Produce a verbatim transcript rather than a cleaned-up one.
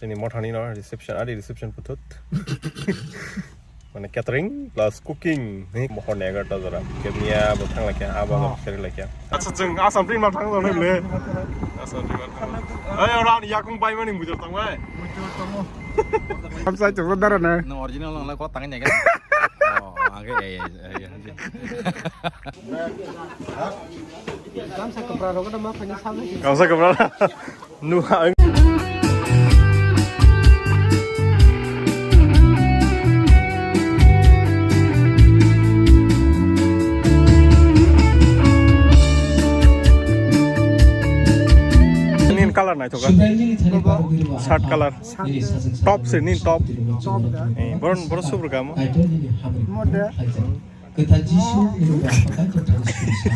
Chini mothani no reception, ari reception puthut. Mane catering plus cooking. Ni mohor ni egarta jora. Kemia bo thang laikya, abo bo seri laikya. Acha, chwng Assam team ma thang jora le. Assam team ma thang. Ai, ora ni yakung bai mani mujur tang bai. Amsai chwng dara na. No original nang la ko tang nya ga. Oh, age, eh, eh, eh. Gamsa kwpra rok no ma phani sa. Gamsa kwpra. Nuha. Nin color naithoka. Shirt color. Top se nin top. Top da. Eh, boron, boron super kamo. Mode. Kwthar Jisu, nini bwskango kwthar Jisu.